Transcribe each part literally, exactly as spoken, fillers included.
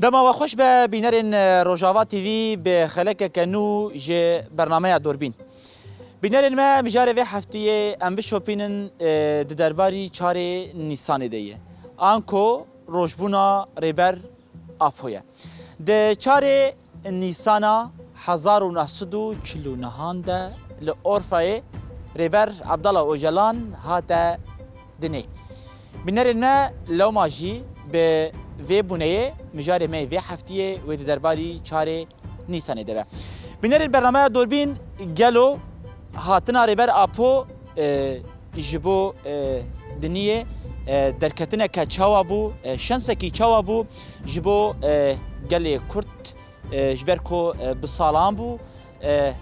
Dema we xweş be, bînerên, e, Rojava T V bi xelekeke nû ji bernameya Dorbîn. Bînerên me, mijarê vê heftiyê em bişopînin, e, di derbarî çarê Nîsanê de ye. Anko rojbûna Rêber Apo ye. Di çarê Nîsana hezar û neh sed û çil û nehan de li Orfayê Rêber Abdallah Ocalan hate dinê. Bînerên me lewma jî bi vê bûneyê mijarê me yê vê heftiyê wê di derbarî çarê Nîsanê de be. Bînerên bernameya Dorbîn, gelo hatina Rêber Apo, e, ji bo, e, diniyê, e, derketineke çawa bû, e, şensekî çawa bû ji bo, e, gelê Kurd, e, ji ber ku, e, bi salan bû, e,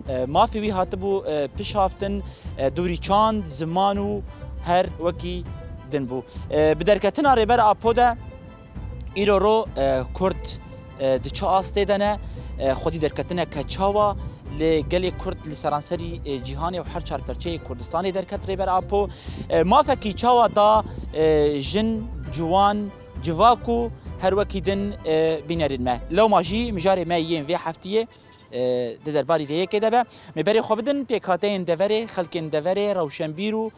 e, mafê wî hatibû, e, pişaftin, e, dûrî çand, ziman û her wekî din bû. E, bi derketina Rêber Apo de îro ro, e, Kurd, e, di çi astê de ne? E, xwedî derketineke çawa li gelê Kurd li seranserî, e, cîhanê û her çar perçeyê Kurdistanê derket Rêber Apo? E, mafekî çawa da, e, jin, ciwan, civak û her wekî din, e, bînerên me? Lewma jî mijarê me yên vê heftiyê, e, di derbarî vê yekê de be. Mêberê xwe bidin pêkhateyên deverê, xelkên deverê, rewşenbîr û,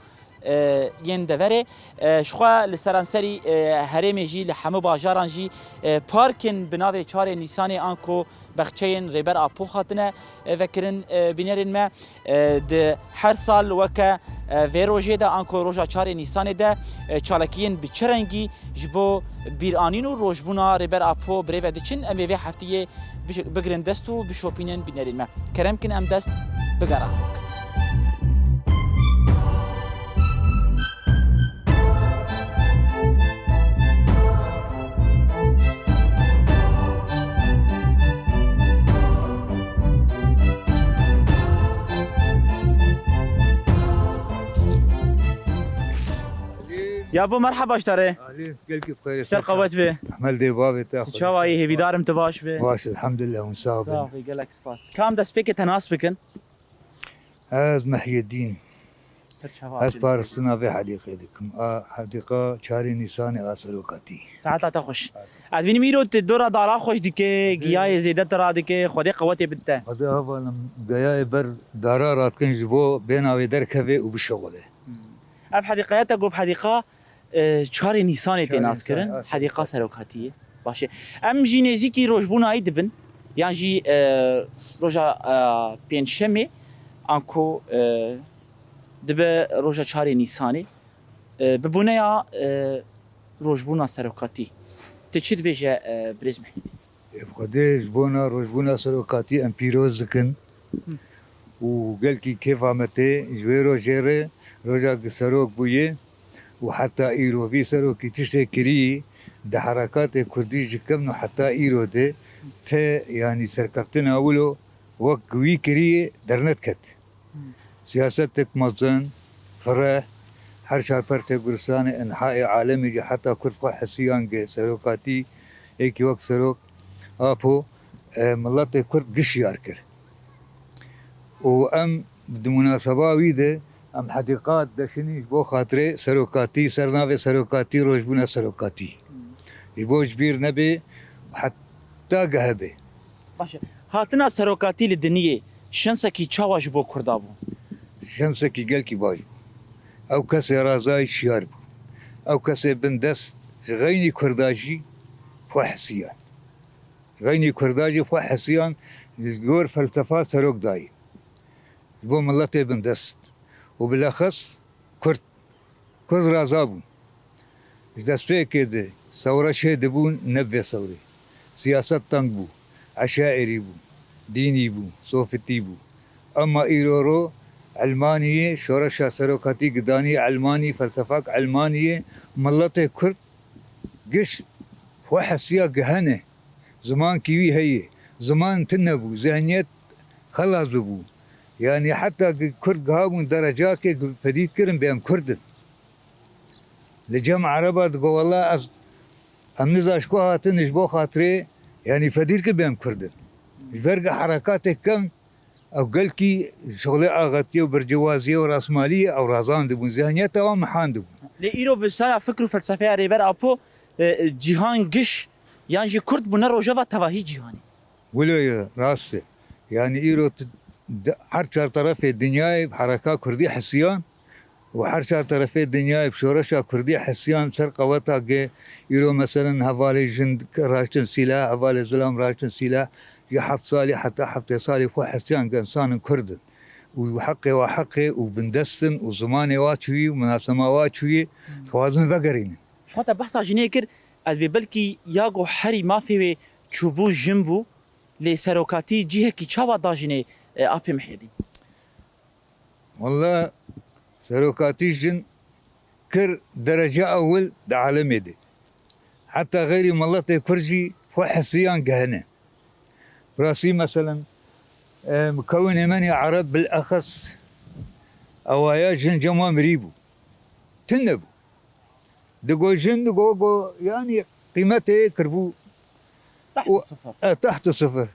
e, yên deverê. E, ji xwe li seranserî, e, herêmê jî, li hemû bajaran jî, e, parkên bi navê çarê Nîsanê anko bexçeyên Rêber Apo hatine, e, vekirin, e, bînerên me. E, di her sal weke, e, vê rojê de anko roja çarê Nîsanê de, e, çalakiyên bi çi rengî ji bo bîranîn û rojbûna Rêber Apo birêve diçin, em ê vê heftiyê biş-, bigirin dest û bişopînin bînerên me. Kerem kin em dest bi gera xwe bikin. Yabo, merheba ji te re. Alî, gelkî bi xêr. Ser qewet be. Ehmel dê bavê te. Tu çawa yî? Hêvîdarim tu baş be. Baş, elhamdulillah, hûn sax bin. Sax be, gelek spas. Ka em destpêkê te nas bikin. Ez Mehyedîn. Ser çava. Ez parastina vê hedîqê dikim. A hedîqa çarê Nîsanê a serokatî. Saeta te xweş. Ez bînim îro tu dora dara xweş dike, giyayê zêde te radike, Xwedê qewetê bide te. Xwedê hevalim giyayê ber dara radikin ji bo bêhna wê derkeve û bişuxule. Hmm. Ev hedîqeya te ku bi hedîqa, e, çarê Nîsanê tê nas kirin, hedîqa serokatiyê. Baş e. Em jî nêzîkî rojbûnayî dibin, yan jî, e, roja, e, pêncşemê, anku, e, dibe roja çarê Nîsanê, e, bi boneya, e, rojbûna serokatî. Tu çi dibêje, e, birêz Mehîdî? Ê bi Xwedê ji bona rojbûna serokatî em pîroz dikin û gelkî kêfa me tê ji wê rojê re, roja ku serok bûye û heta îro vî serokî tiştê kirî di herekatê kurdî ji kevn û heta îro de te, yanî serkeftina wilo wek wî kirî dernediket. Siyasetek mezin, fireh, her çar pertê Kurdistanê, enhayê alemê jî heta Kurd xwe hesiyan ge serokatî, êkî wek serok Apo, e, miletê Kurd gişiyar kir. Û em di munaseba wî de em hedîqat deşinî ji bo xatirê serokatî, ser navê serokatî, rojbûna serokatî. Ji bo ji bîr nebe, heta gehe be. Baş e. Hatina serokatî li diniyê şensekî çawa ji bo Kurda bû? Şensekî gelkî baş bû. Ew kesê razayî şiyar bû. Ew kesê bin dest ji xeynî Kurda jî xwe hesiyan. Ji xeynî Kurda jî xwe hesiyan, li gor felsefa serok dayî. Ji bo miletê bin dest. Û bilexes Kurd. Kurd raza bûn. Ji destpêkê de sewre çê dibûn, ne bi vê sewrê. Siyaset teng bû, eşaîrî bû, dînî bû, sofitî bû. Ema îro ro Elmaniyê, şoreşa serokatî gidanî Elmanî, felsefak Elmaniyê, miletê Kurd giş xwe hesiya gihene. Zimankî wî heye. Ziman tune bû, zihniyet xelas bûbû. Yanî heta ku Kurd gihabûn derecakê ku fedî dikirin bê em Kurd in. Li cem Ereba digo, wela ez, em niza ji ku hatin ji bo xatirê, yanî fedî dikin bê em Kurd in. Ji ber ku herekatê kevn, ew gelkî şixulê axetiyê û bercewaziyê û rasmaliyê ew razandibûn. Zihniyeta wan mihandibûn. Lê îro bi saya fikr û felsefeya Rêber Apo, e, cîhan giş Yan jî Kurd bûne rojeva tevahî cîhanê. Wilo ye, rast e. Yanî îro tu, di, her çar terefê dinyayê hereka Kurdî hisiyan û her çar terefê dinyayê bi şoreşa Kurdî hisiyan ser qeweta ge îro meselen hevalê jin raştin sîla, hevalê zilam raştin sîla, ji heft salî heta heftê salî xwe hisiyan ge însanên Kurd in. Û heqê wa heqê û bindest in û zimanê wa çûyî û minasema wa çûyî, dixwazin vegerînin. Ji xwe te behsa jinê kir, ez bê belkî ya ku herî mafê wê çûbû jin bû, lê serokatî cihekî çawa da jinê, e, Apê Mihyedîn? Walla serokatî jin kir derece ewil di alemê de. Heta xeyrî miletê Kurd jî xwe hisiyan gehine. Bi rastî meselen, e, mukewinê me yê Ereb bilexes ewaya jin cem wan mirî bû. Tune bû. Digo jin, digo, go, yanî qîmetê kiribû. Teht û sifir. E, teht û sifir.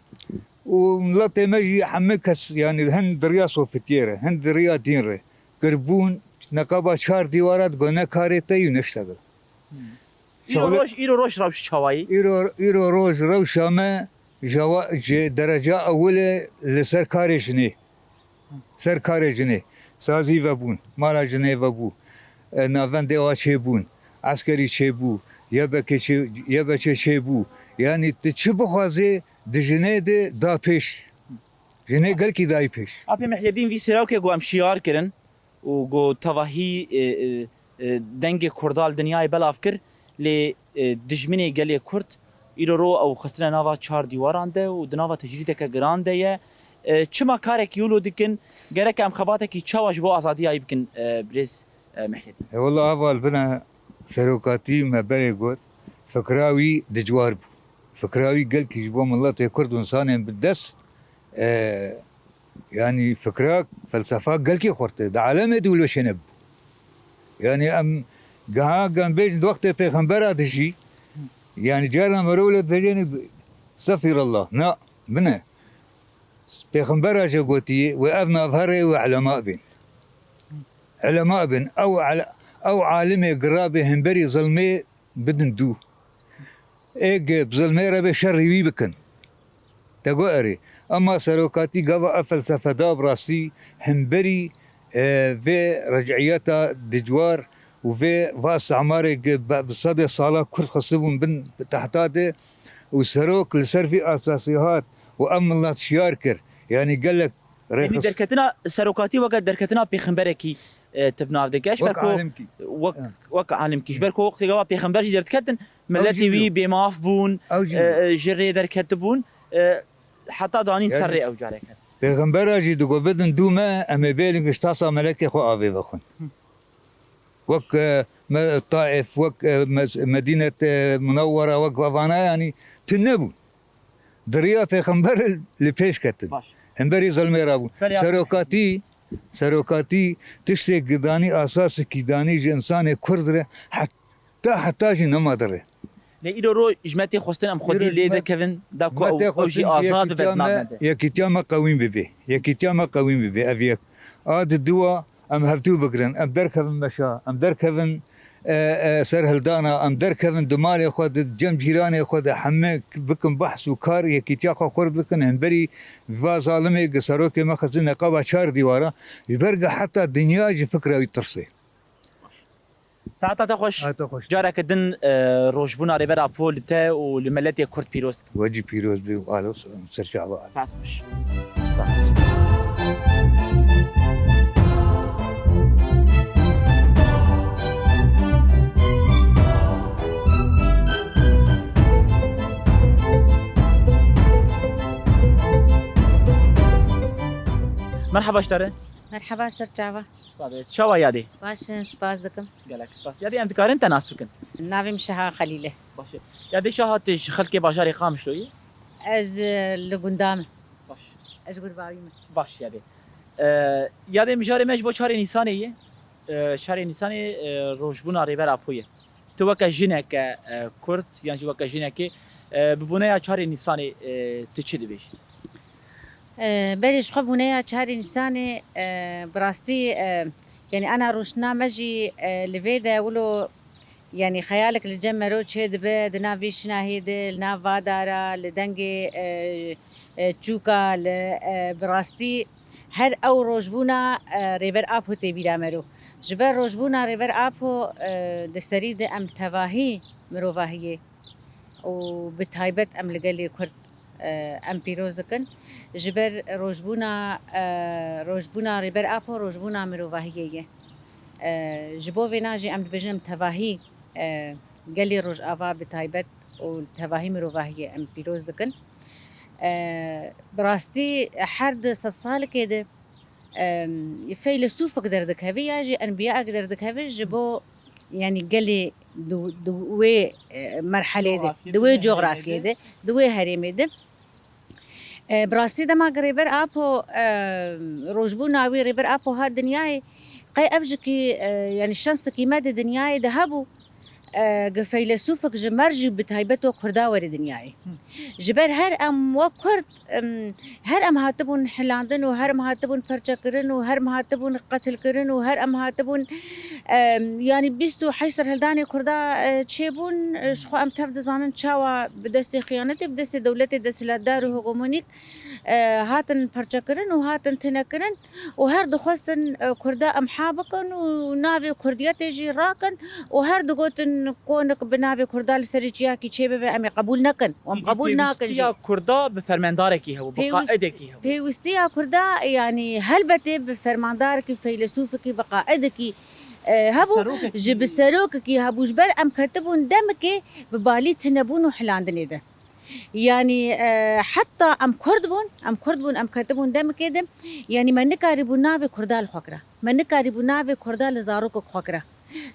Û miletê me jî hemî kes, yanî hin di riya sofitiyê re, hin di riya dîn re kiribûn, neqeba çar dîwara digo ne karê te yû ne ştegil. Hmm. Îro Şexulê- roj, îro roj rewş çawayî? Îro, îro roj rewşa me ji wa-, ji dereca ewil e li ser karê jinê. Ser karê jinê. Sazî vebûn, mala jinê vebû, e, navendê wa çêbûn, eskerî çêbû, yebekê çê-, yebeçê çêbû. Yanî tu çi bixwazê di jinê de da pêş. Jinê gelkî dayî pêş. Apê Mihyedîn vî sêrawkê ku em şiyar kirin û ku tevahî, e, e, e, dengê Kurda li dinyayê belav kir, lê, e, dijminê gelê Kurd îro ro ew xistine nava çar dîwaran de û di nava tecrîdeke giran de ye. E, çima karekî wilo dikin? Gerek em xebatekî çawa ji bo azadiya wî bikin, e, birêz, e, Mihyedîn? E, wela heval bine serokatî me berê got, fikra wî dijwar bû. Fikra wî gelkî ji bo miletê Kurd û însanên bi dest, e, Yanî fikra, felsefa gelkî xurt e. Di alemê de wilo çênebû. Yanî em geha gem bêjin di wextê pêxembera dijî, yanî carna merov wilo dibêjin, estexfirullah. Na, bine. Pêxembera jê gotiye, wê ev navherê wê elema bên. Elema bên. Ew ele-, ew alimê girabê hemberî zilmê bidin dû. Ê ge bi zilmê re bê şerî wî bikin. Te got erê. Ema serokatî gava ev felsefe da bi rastî hemberî, e, vê reciyeta dijwar û vê va îstîmarê ge be-, bi sedê sala Kurd xistibûn bin tehta de û serok li ser vî esasî hat û ev milet şiyar kir. Yanî gelek Yanî rêxist- derketina serokatî weke derketina pêxemberekî, e, tu bi nav dike. Ji ber Wek ku alimkî. Wek, Ha. Wek alimkî. Ji ber ku wextê gava pêxember jî derdiketin, Ew miletê jî wî bû. Bêmaf bûn, Ew jî e, bû. E, ji rê derketibûn, e, heta danîn ser Yanî rê ew careke. Pêxembera jî digo bidin dû me, em ê bêlin giştasa melekê xwe avê vexwin. Hı. Wek, e, me, Taif, wek, e, me, Medînet, e, Munewwera, wek vana yanî tune bûn. Di riya pêxember li pêş ketin. Baş. Hemberî zilmê rabûn. Belê, ya. Serokatî, serokatî tiştê gidanî, asasekî danî ji însanê Kurd re heta, heta jî nema dire. Lê îro ro ji me tê xwestin em xwedî Îro lê ji me, dekevin, da ku me ew, tê ew jî xwestin azad bibe yekîtiya di nav me, me de. Yekîtiya me qewîn bibe. Yekîtiya me qewîn bibe. Ev yek. A di dua, em hevdû bigirin, em derkevin meşa, em derkevin, e, e, serhildana, em derkevin di malê xwe de, cem cîranê xwe de, heme bikin behs û kar, yekîtiya xwe xurt bikin, hemberî va zalimê gi serokê me xistin neqaba çar dîwara, ji ber gi heta dinya ji fikra wî tirse. Saeta te xweş. Saeta xweş. Careke din, e, rojbûna Rêber Apo li te û li miletê Kurd pîroz dikim. We jî pîroz be û alo ser çava. Saet xweş. Sağ ol. Merhaba ji te re. Merhaba, ser çava. Saet. Çawa yadê? Baş in, spas dikim. Gelek spas. Yadê em dikarin te nas bikin? Navê min Şaha Xelîl e. Baş e. Yadê Şaha, tu ji xelkê bajarê Qamişlo yî? Ez, e, li gunda me. Baş. Ez ji Gurbawî me. Baş yadê. E, yadê mijarê me ji bo çarê Nîsanê ye. E, çarê Nîsanê, e, rojbûna Rêber Apo ye. Tu weke jineke, e, Kurd yan jî weke jinekê, e, bi boneya çarê Nîsanê, e, tu çi dibêjî? E, berê ji xwe boneya çarê Nîsanê, e, bi rastî, e, yanî ana rûştina me jî, e, li vê de wilo Yanî xeyalek li cem mero çêdibe di nav vî şinahê de, li nav va dara, li dengê, e, e, çûka, li, e, bi rastî her ew rojbûna, e, Rêber Apo tê bîra mero. Ji ber rojbûna Rêber Apo, e, di serî de em tevahî mirovahiyê û bi taybet em li gelê Kurd, e, em pîroz dikin. Ji ber rojbûna, e, rojbûna Rêber Apo rojbûna mirovahiyê ye. E, ji bo vêna jî em dibêjin em tevahî, e, gelê Rojava bi taybet û tevahî mirovahiyê em pîroz dikin. E, bi rastî her di sedsalikê de, em, feylesûfek derdikeve ya jî enbiyaek derdikeve ji bo, yanî gelê di, di wê, e, merhelê de, di wê coxrafiyê de, di wê herêmê de. E, bi rastî dema ku Rêber Apo, e, rojbûna wî Rêber Apo hat dinyayê, qey ev jikî, e, yanî şansekî me di dinyayê de hebû, e, ku feylesûfek ji me re jî bi taybet wek Kurda were dinyayê. Ji ber her em wek Kurd, em, her em hatibûn hilandin û her em hatibûn perçekirin û her em hatibûn qetilkirin û her em hatibûn, em, yanî bîst û heşt serhildanê Kurda, e, çêbûn. E, ji xwe em tev dizanin çawa bi destê xiyanetê, bi destê dewletê desthilatdar û hegemonîk, e, hatin perçekirin û hatin tinekirin û her dixwestin, e, Kurda imha bikin û navê Kurdiyetê jî rakin û her digotin konik bi navê Kurda li serê çiyakî çêbibe, em ê qebûl nekin û em Îdî qebûl nakin jî. Pêwîstiya Kurda bi fermendarekî hebû, bi Pêwîst-, qaidekî hebû. Pêwîstiya Kurda, yanî helbetê bi fermandarekî, feylesûfekî, bi qaidekî, e, hebû, Serokekî. Ji bi serokekî hebû, ji ber em ketibûn demekê bi balî tinebûn û hilandinê de. Yanî, e, heta em Kurd bûn, em Kurd bûn, em ketibûn demekê de, yanî me nikarîbû navê Kurda li xwe kira. Me nikarîbû navê Kurda li zarokek xwe kira.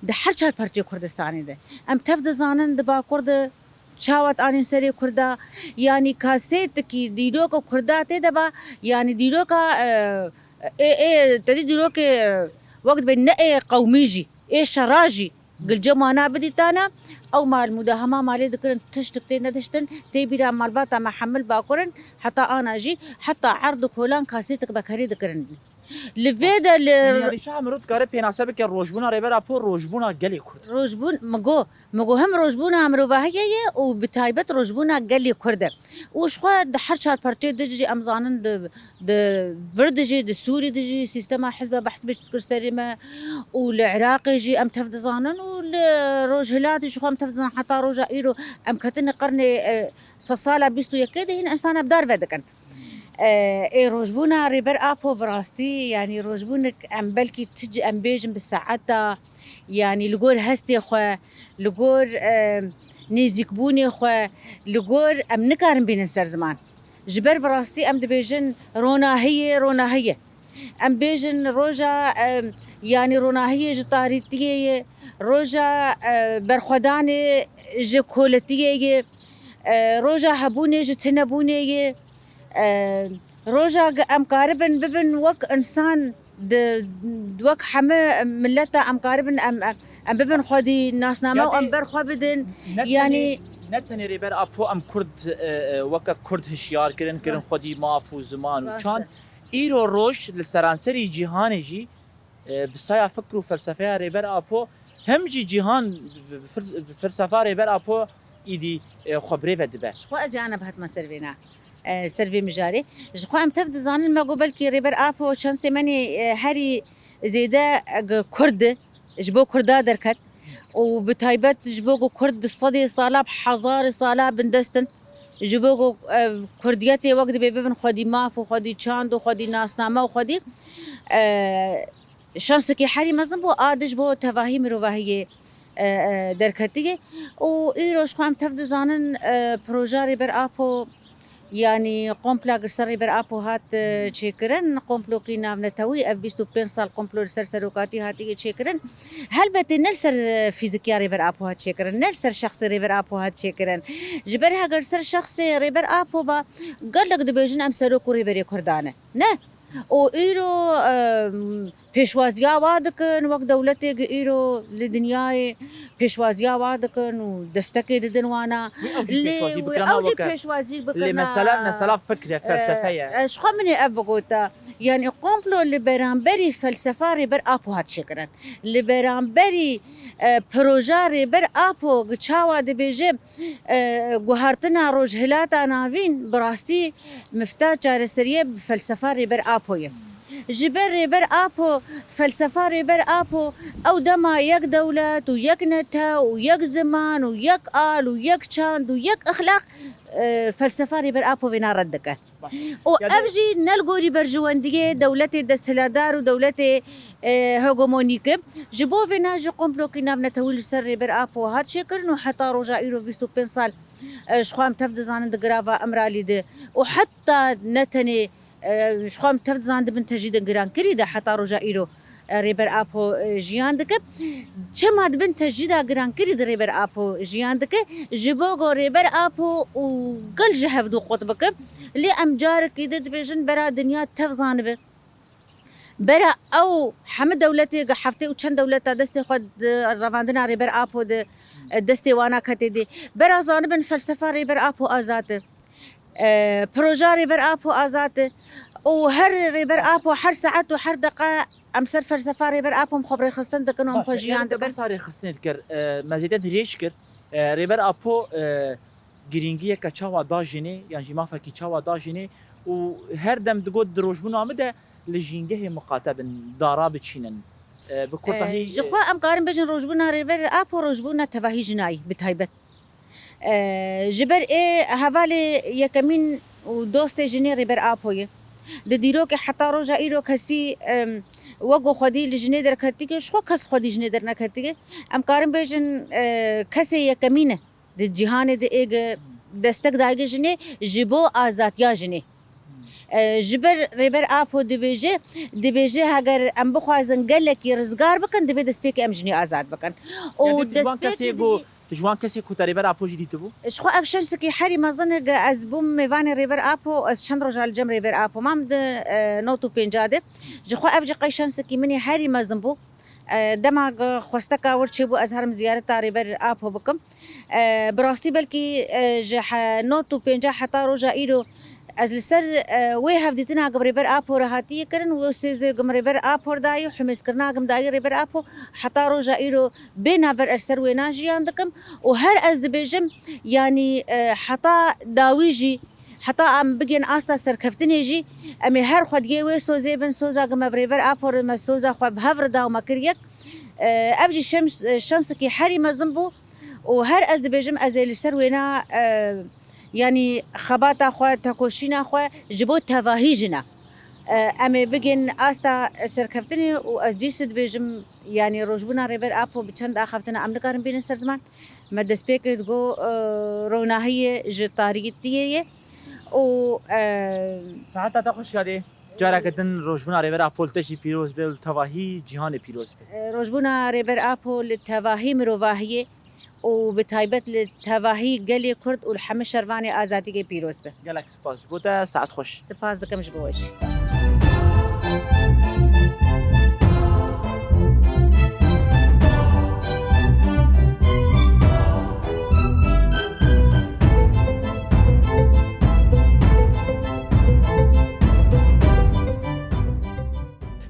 Di her çar parçeyê Kurdistanê de. Em tev dizanin di Bakur de çawa dianîn serê Kurda. Yanî kasêtekî dîroka Kurda tê de ba, yanî dîroka, e, ê, ê, te dî dîrokê, e, wek dibê ne ê qewmî jî, ê şera jî. Gilce mana bidîtana, ew mal mûda hema malê dikirin, tiştik tê nediştin, tê bîra malbata me hemil Bakur in, heta ana jî, heta erd û kolan kasêtek bekerê dikirin. Li vê de li Yanî, yanî çawa mirov dikare pênase bike rojbûna Rêber Apo rojbûna gelê Kurd? Rojbûn, min got, min got him rojbûna mirovahiyê ye û bi taybet rojbûna gelê Kurd e. Û ji xwe di her çar parçeyê de jî em zanin di, di vir de jî, di Sûrî de jî sîstema hizba behs bê çi dikir serê me û li Iraqê jî em tev dizanin û li Rojhilatê jî xwe em tev dizanin. Heta roja îro em ketine qirnê, e, sedsala bîst û yekê de hîn insana bi dar ve dikin. E, ê rojbûna Rêber Apo bi rastî, yanî rojbûnek em belkî tu ci-, em bêjin bi saeta, yanî li gor hestê xwe, li gor, e, nêzîkbûnê xwe, li gor em nikarin bînin ser ziman. Ji ber bi rastî em dibêjin ronahiyê, ronahiyê. Em bêjin roja, e, yanî ronahiyê ji tarîtiyê ye, roja, e, berxwedanê ji koletiyê ye, e, roja hebûnê ji tinebûnê ye. E, roja ge-, em karibin bibin wek insan di, wek heme mileta em karibin em, em, em bibin xwedî nasname û em ber xwe bidin. Ne Yanî tenê, ne tenê Rêber Apo em Kurd, e, e, weke Kurd hişyar kirin, kirin Rast. Xwedî maf û ziman û Rast çand. e. Îro roj li seranserî cîhanê jî e, bi saya fikr û felsefeya Rêber Apo, hem jî cîhan bi, bi fir-, bi felsefa Rêber Apo îdî, e, xwe birêve dibe. Ji xwe ez yana bihatime ser vêna, e, ser vê mijarê. Ji xwe em tev dizanin, me got belkî Rêber Apo şansê me nê, e, herî zêde, e, Kurd e, ji bo Kurda derket. Û bi taybet ji bo ku Kurd bi sedê sala, bi hezarê sala bindest in. Ji bo ku, e, Kurdiyetê wek dibê bibin xwedî maf û xwedî çand û xwedî nasname û xwedî, e, şansekî herî mezin bû, a di ji bo tevahî mirovahiyê, e, e, derketiye. Û îro ji xwe em tev dizanin, e, proja Rêber Apo, yanî kompla li ser Rêber Apo hat, e, çêkirin, komplokî navnetewî, ev bîst û pênc sal komplo li ser serokatî hatiye çêkirin. Helbetê ne li ser, e, fîzikiya Rêber Apo hat çêkirin, ne li ser şexsê Rêber Apo hat çêkirin. Ji ber heger li ser şexsê Rêber Apo ba, gelek dibêjin em serok û rêberê Kurdan e. Ne? Û îro, e, pêşwaziya wa dikin, wek dewletê gi îro li dinyayê pêşwaziya wa dikin û destekê didin wana. Wî ew jî Lê pêşwazî wî bikirana ew jî weke pêşwazî lê bikirina. Mesele, mesela fikr e, E, felsefe ye. e, ji xwe min ê ev bigota. Yanî komplo li beramberî felsefa Rêber Apo hat çêkirin. Li beramberî, e, proja Rêber Apo gi çawa dibêje, e, guhartina Rojhilata Navîn bi rastî mifta çareseriyê bi felsefa Rêber Apo ye. Ji ber Rêber Apo, felsefa Rêber Apo, ew dema yek dewlet û yek netew û yek ziman û yek al û yek çand û yek exlaq, e, felsefa Rêber Apo vêna red dike. Baş. Û Yani ev jî ne li gorî berjewendiyê dewletê desthilatdar û dewletê, e, hegemonîk e. Ji bo vêna jî komplokî navnetewî li ser Rêber Apo hat çêkirin û heta roja îro bîst û pênc sal, e, ji xwe em tev dizanin di girava Îmralî de û heta ne tenê, e, ji xwe em tev dizanin di bin tecrîdên girankirî de heta roja îro, e, Rêber Apo, e, jiyan dike. Çima di bin tecrîda girankirî de Rêber Apo jiyan dike? Ji bo ku Rêber Apo û gel ji hevdû qut bike. Lê em carekî din dibêjin bera dinya tev zanibe. Bera ew hemî dewletê gi heftê û çend dewleta destê xwe di revandina Rêber Apo de, e, destê wana ketê dê. Bera zanibin felsefa Rêber Apo azad e. E, proja Rêber Apo azad e. Û her Rêber Apo her saet û her deqa em ser felsefa Rêber Apo em xwe bi rêxistin dikin û em Baş, xwe e, jiyan yani te dikin. Behsa rêxistinê dikir, e, me zêde dirêj kir. E, Rêber Apo, e, girîngiyeke çawa da jinê, yan jî mafekî çawa da jinê û her dem digot di rojbûna min de li jîngehê miqate bin, dara biçînin. E, bi kurtahî, E, ji e, xwe em karin bêjin rojbûna Rêber Apo rojbûna tevahî jinayî bi taybet. E, ji ber ê hevalê yekemîn û dostê jinê Rêber Apo ye. Di dîrokê heta roja îro kesî, em, wek ku xwedî li jinê derketike, ji xwe kes xwedî jinê derneketike. Em karin bêjin, e, kesê yekemîn e di cîhanê de ê gi destek dayige jinê ji bo azadiya jinê. E, ji ber Rêber Apo dibêje, dibêje heger em bixwazin gelekî rizgar bikin, divê destpêkê em jinê azad bikin. Û Yani tu ji wan destpêkê kesê ku, dijî- tu ji wan kesê ku te Rêber Apo jî dîtibû? Ji xwe ev şensekî herî mezin e, ge ez bûm mêvanê Rêber Apo, ez çend roja li cem Rêber Apo mam di, e, not û pênca de. Ji xwe ev jî qey şensekî min ê herî mezin bû. E, dema ku xwesteka wir çêbû ez herim ziyareta Rêber Apo bikim. E, bi rastî belkî, e, ji he-, not û pênca heta roja îro ez li ser, e, wê hevdîtina ku bi Rêber Apo re hatiye kirin, wê sêzê ku min Rêber Apo re dayî, humêzkirina ku min dayî Rêber Apo heta roja îro bê navber ez ser wêna jiyan dikim û her ez dibêjim, yanî, e, heta dawî jî, heta em bigên asta serkeftinê jî, em ê her xwediyê wê sozê bin, soza ku me bi Rêber Apo re me soza xwe bi hev re da û me kir yek. E, ev jî şems-, şensekî herî mezin bû û her ez dibêjim ez ê li ser wêna, e, yanî xebata xwe, tekoşîna xwe ji bo tevahî jina. E, em ê bigên asta serkeftinê û ez dîsu dibêjim, yanî rojbûna Rêber Apo bi çend axaftina em nikarin bînin ser ziman. Me destpêkê digot, e, ronahiyê ji tarîtiyê ye û, e, Saeta te xweş yadê. Careke din rojbûna Rêber Apo li te jî pîroz be û li tevahî cîhanê pîroz be. E, rojbûna Rêber Apo li tevahî mirovahiyê û bi taybet li tevahî gelê Kurd û li hemî şervanê azadiyê pîroz be. Gelek spas ji bo te, saet xweş. Spas dikim ji bo we jî.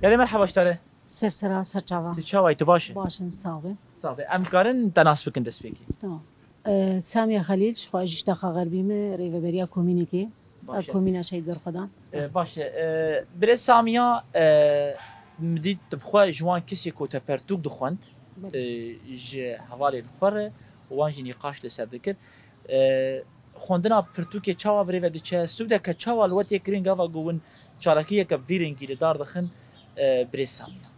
Yadê merheba ji te re. Ser sera, ser çava. Tu çawa yî, tu baş î? Baş in, sax be. Sax be. Em karin te nas bikin destpêkê? Tamam. Ee, Samiye Xelîl, ji xwe ji Ştaxa Xerbî me, rêveberiya komînekê. Baş e. Komîna Şehîd Berxwedan. Ee, baş e. Ee, birê Samiya, ee, min dît tu bi xwe ji wan kesê ku te pertûk dixwend, Belê. Ee, ji hevalên xwe re û wan jî nîqaş li ser dikir. E, xwendina pirtûkê çawa bi rê ve diçe? Sûdeke çawa li we tê kirin gava ku hûn çalakiyeke vî rengî li dar dixin, e, birê Samiya?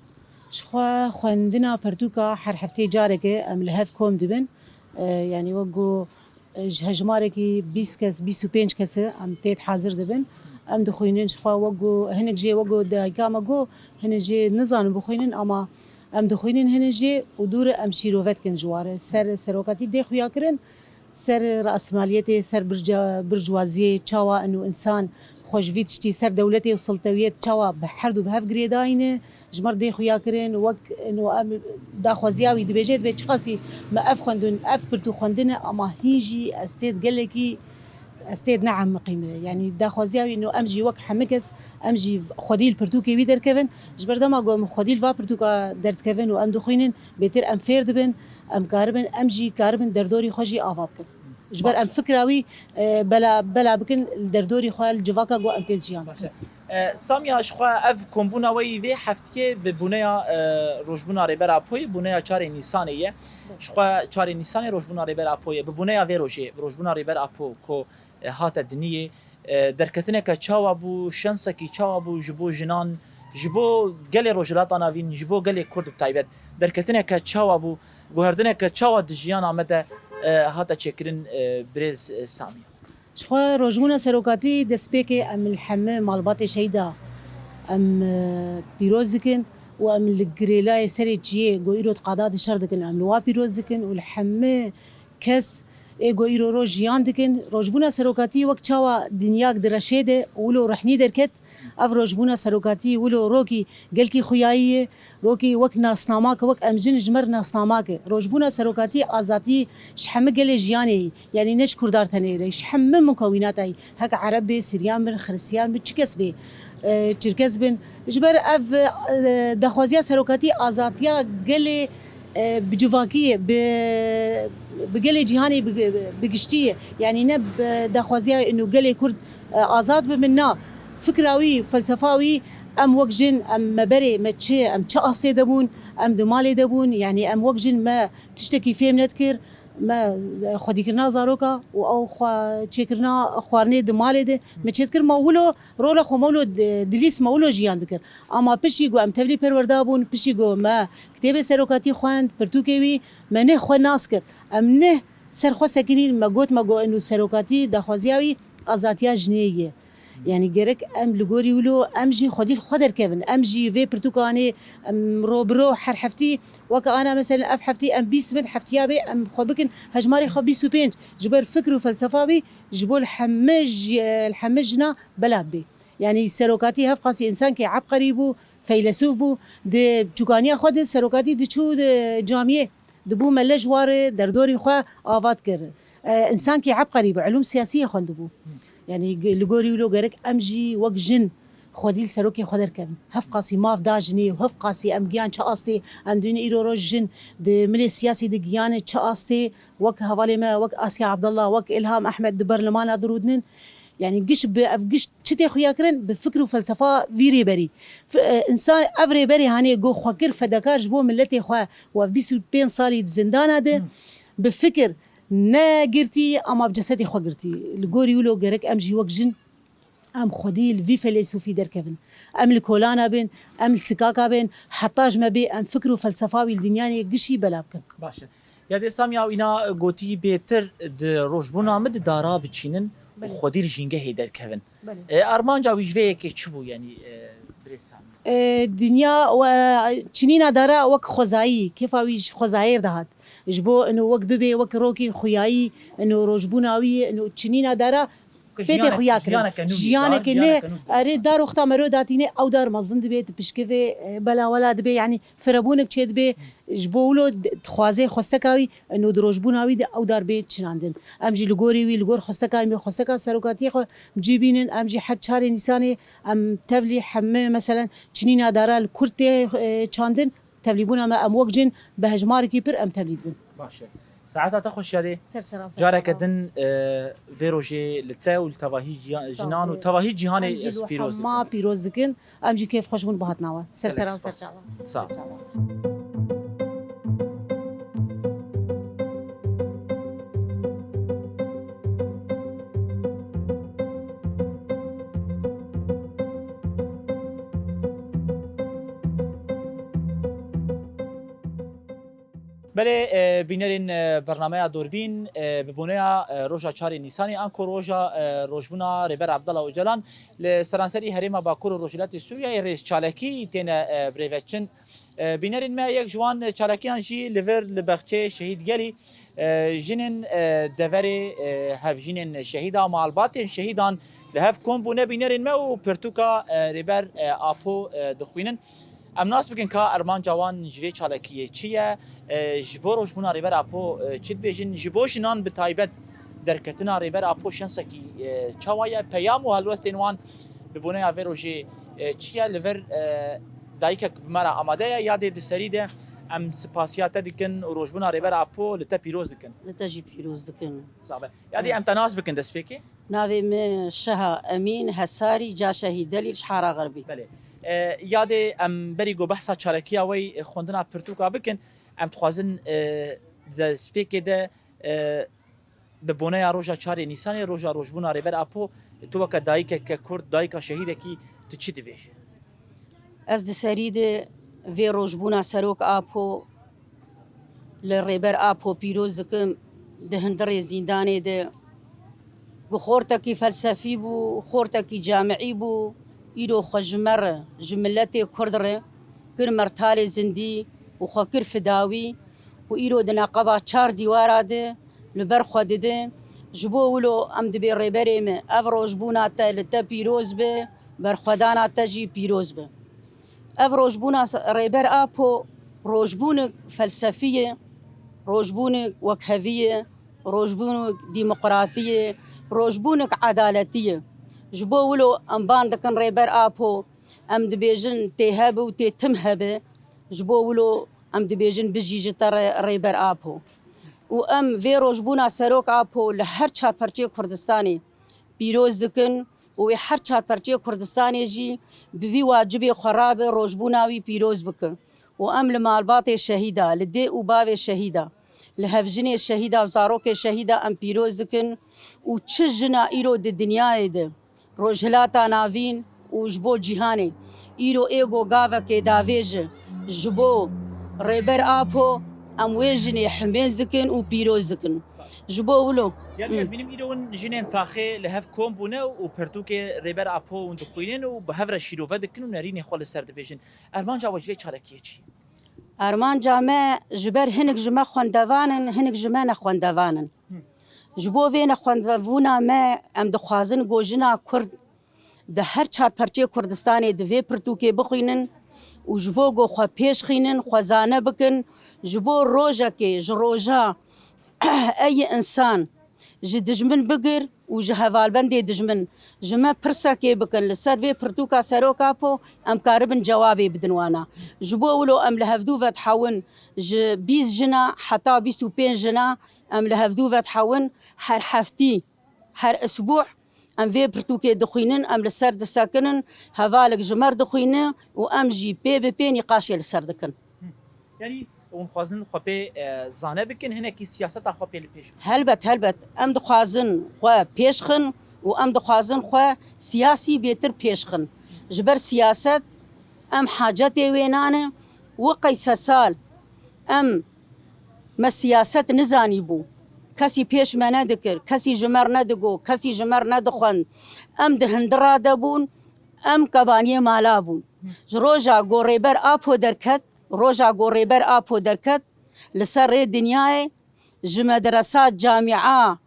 Ji xwe xwendina pirtûka her hefteyê careke em li hev kom dibin. E, yanî wek ku, e, ji hejmarekî bîst kes, bîst û pênc kes e, em têt hazir dibin. Em dixwînin ji xwe wek ku hinek jê wek ku dayika me got, hinek jê nizanin bixwînin, ama em dixwînin hinek jê û dû re em şîrove dikin ji wan re. Ser serokatî dê xuya kirin. Ser rasmaliyetê, ser birca-, bircwaziyê, çawa eno însan xwe ji vî tiştî ser dewletê û siltewiyet çawa bi herdu bi hev girêdayîne, Ji me re dê xuya kirin, wek ino em daxwaziya wî dibêje, dibê çiqasî me ev xwendin, ev pirtûk xwendine, ama hîn jî ez têd gelekî, ez têd neemiqîme. Yanî daxwaziya wî ino em jî wek hemî kes, em jî xwedî li pirtûkê wî derkevin. Ji ber dema ku em xwedî li va pirtûka derdikevin û em dixwînin, bêtir em fêr dibin, em karibin, em jî karibin derdorî xwe jî ava bikin. Ji ber em fikra wî, e, bela, bela bikin li derdorî xwe, li civaka ku em tên jiyan dikin. E, Samiya, ji xwe ev kombûna we yî vê heftiyê bi boneya, e, rojbûna Rêber Apoyê, boneya çarê Nîsanê ye. Ji xwe çarê Nîsanê rojbûna Rêber Apo ye. Bi boneya vê rojê, bi rojbûna Rêber Apo ku, e, hate diniyê, e, derketineke çawa bû, şensekî çawa bû ji bo jinan, ji bo gelê Rojhilata Navîn, ji bo gelê Kurd bi taybet? Derketineke çawa bû, guhertineke çawa di jiyana me de, e, hate çêkirin, e, birêz, e, Samiya? Ji xwe rojbûna serokatî destpêkê em li hemî malbatê şehîda em, e, pîroz dikin û em li girêlayê serê çiyê ku îro di qada de şer dikin, em li wa pîroz dikin û li hemî kes ê ku îro roj jiyan dikin. Rojbûna serokatî wek çawa dinyak direşê de û wilo rehnî derket, ev rojbûna serokatî wilo rokî gelkî xuyayî ye. Rokî wek nasnamak e, wek em jin ji me re nasnamak e. Rojbûna serokatî azadî ji hemî gelê jiyanê yî. Yanî ne ji Kurdar tenê re, ji hemî mukewînata yî. Hek Ereb bê, Siryan bin, Xiristiyan bin, çi kes bê, e, Çirkez bin. Ji ber ev, e, daxwaziya serokatî azadiya gelê, e, bi civakî ye, bi, bi gelê cîhanê bi, bi giştî ye. Yanî ne bi daxwaziya ino gelê Kurd, e, azad bibin, na. Fikra wî, felsefa wî, em wek jin, em me berê, me çi, em çi astê de bûn, em di malê de bûn, yanî em wek jin me tiştekî fêm nedikir, me xwedîkirina zaroka û ew xwe çêkirina xwarinê di malê de me çêdikir, me wilo rola xwe me wilo di, dilîst me wilo jiyan dikir. Ama piştî ku em tevlî perwerda bûn, piştî ku me kitêbê serokatî xwend, pirtûkê wî, me neh xwe nas kir. Em neh ser xwe sekinîn, me got, me got, eno serokatî daxwaziya wî azadiya jinê ye. Yanî gerek em li gorî wilo, em jî xwedî li xwe derkevin. Em jî vê pirtûkanê, em ro bi ro her heftî, weke ana meselen ev heftî em bîst bin heftiya bê, em xwe bikin hejmarê xwe bîst û pênc. Ji ber fikr û felsefa wî, ji bo li hemî ji-, li hemî jina bela bê. Yanî serokatî hevqasî însankê ebqerî bû, feylesûf bû, di çûkaniya xwe de serokatî diçû di camiyê. Dibû mele ji warê derdorî xwe ava dikir. E, însankî ebqerî bû, ilûm siyasiyê xwendibû. Yanî ge-, li gorî wilo gerek em jî wek jin xwedî li serokê xwe derkevin. Hevqasî maf da jinê û hevqasî em giyan çi astê, em dibînin îro roj jin di milê siyasî de giyanê çi astê, wek hevalê me, wek Asya Abdullah, wek Ilham Ahmed di berlemana de rûdinin. Yanî giş bi, ev giş çi tê xuya kirin? Bi fikr û felsefa vî rêberî. Fi-, e, însan, ev rêberê hanê got xwe kir fedakar ji bo miletê xwe û ev bîst û pênc salî di zindana de, bi fikir ne girtî, ama bi cesedê xwe girtî. Li gorî wilo gerek em jî wek jin, em xwedî li vî feleysûfî derkevin. Em li kolana bin, em li sikaka bin, heta ji me bê em fikr û felsefa wî li dinyanê gişî bela bikin. Baş e. Ya dê Samiya, wîna gotî bêtir di rojbûna min di dara biçînin û Belê. Xwedî li jîngehê derkevin. Belê. E, armanca wî ji vê yekê çi bû, yanî, e, birêz Samiya? E, dinya we, çinîna dara wek xwezayî, kêfa wî ji xwezayê re dihat. Ji bo ino wek bibê, wek rokî xuyayî, ino rojbûna wî, ino çinîna dara Pê tê xuya kirin. Jiyaneke nû, jiyaneke nû, erê, dar wexta mero datîne, ew dar mezin dibe, tu pişkivê, e, belawela dibe, yanî firebûnek çê dibe, ji bo wilo d-, dixwaze xwesteka wî, e, nû di rojbûna wî de ew dar bê çinandin. Em jî li gorî wî, li gor xwesteka wî, xwesteka serokatiyê xwe bi cî bînin, em jî her çarê Nîsanê em tevlî heme, meselen, çinîna dara li Kurd tê, e, çandin, tevlîbûna me, em wek cin bi hejmarekî pir em tevlî dibin. Baş e. Saeta te xweş Şadê. Ser sera, ser sera. Careke din, e, vê rojê li te û li tevahî jiya-, jinan û tevahî cîhanê ez pîroz dikim. Em jî li hema pîroz dikin. Em jî kêf xweş bûn bi hatina we. Ser sera û ser çava. Sağ ol. Belê, e, bînerên, e, bernameya Dorbîn, e, bi boneya, e, roja çarê Nîsanê anko roja, e, rojbûna Rêber Abdullah Ocalan li seranserî herêma Bakur û Rojhilatê Sûriyeyê rêz çalakî têne, e, birêveçin. E, bînerên me yek ji wan çalakiyan jî li vir li Bexçeyê Şehîd Gelî, e, jinên, e, deverê, e, hevjînên şehîda, malbatên şehîdan li hev kom bûne bînerên me û pirtûka, e, Rêber, e, Apo, e, dixwînin. Em nas bikin ka armanca wan ji vê çalakiyê çi ye? E, ji bo rojbûna Rêber Apo, e, çi dibêjin? Ji bo jinan bi taybet derketina Rêber Apo şensekî, e, çawa ye? Peyam û helwestên wan bi boneya vê rojê, e, çi ye? Li vir, e, dayikek bi me re amade ye. Yadê di serî de em spasiya te dikin û rojbûna Rêber Apo li te pîroz dikin. Li te jî pîroz dikin. Sabe. Yadê em te nas bikin destpêkê. Navê min Şeha Emîn Hesarî, Caşehî Delîl, ji Hara Xerbî. Belê. E, yadê em berî ku behsa çalakiya we yî, e, xwendina pirtûka bikin, em dixwazin, e, di destpêkê de, e, bi boneya roja çarê Nîsanê, roja rojbûna Rêber Apo, tu weke dayikeke Kurd, dayika şehîdekî, tu çi dibêjî? Ez di serî de vê rojbûna Serok Apo li Rêber Apo pîroz dikim, di hundirê zîndanê de ku xortekî felsefî bû, xortekî camiî bû, îro xwe ji me re, ji miletê Kurd re kir mertalê zindî û xwe kir fidawî û îro di neqeba çar dîwara de li ber xwe dide. Ji bo wilo em dibê Rêberê me ev rojbûna te li te pîroz be, berxwedana te jî pîroz be. Ev rojbûna s-, Rêber Apo rojbûnek felsefî ye, rojbûnek wekhevî ye, rojbûnek demokratî ye, rojbûnek edaletî ye. Ji bo wilo em ban dikin Rêber Apo, em dibêjin tê hebe û tê tim hebe. Ji bo wilo em dibêjin bijî ji te re Rêber Apo. Û em vê rojbûna Serok Apo li her çar perçê Kurdistanê pîroz dikin û wê her çar perçê Kurdistanê jî bi vî wacibê xwe rabe, rojbûna wî pîroz bike. Û em li malbatê şehîda, li dê û bavê şehîda, li hevjinê şehîda û zarokê şehîda em pîroz dikin û çi jina îro di dinyayê de, Rojhilata Navîn û ji bo cîhanê, îro ê ku gavekê davêje ji bo Rêber Apo, em wê jinê himêz dikin û pîroz dikin. Ji bo wilo. Yanî Hı. Em bînim îro win jinên taxê li hev kom bûne û pirtûkê Rêber Apo hûn dixwînin û bi hev re şîrove dikin û nerînê xwe li ser dibêjin. Armanca we ji vê çalakiyê çi? Armanca me ji ber hinek ji me xwendevan in, hinek ji me nexwendevan in. Hı. Ji bo vê nexwendevûna me em dixwazin ku jina Kurd di her çar perçê Kurdistanê di vê pirtûkê bixwînin û ji bo ku xwe pêş xînin, xwe zane bikin, ji bo rojekê ji roja ey însan ji dijmin bigir û ji hevalbendê dijmin ji me pirsekê bikin li ser vê pirtûka Serok Apo, em karibin cewabê bidin wana. Ji bo wilo em li hevdû vedihewin ji bîst jina heta bîst û pênc jina em li hevdû vedihewin her heftî. Her isbû em vê pirtûkê dixwînin, em li ser disekinin, hevalek ji me re dixwîne û em jî pê bi pê nîqaşê li ser dikin. Yanî hûn dixwazin xwe pê, e, zane bikin, hinekî siyaseta xwe pê li pêş bixin? Helbet, helbet. Em dixwazin xwe pêş xin û em dixwazin xwe siyasî bêtir pêş xin. Ji ber siyaset em hacetê wê nane. Wi qey sesal em Me siyaset nizanîbû. Kesî pêş me nedikir, kesî ji me re nedigot, kesî ji me re nedixwend. Em di hindira de bûn, em kebaniyê mala bûn. Ji roja ku Rêber Apo derket, roja ku Rêber Apo derket, li ser rê dinyayê ji medresa, camia,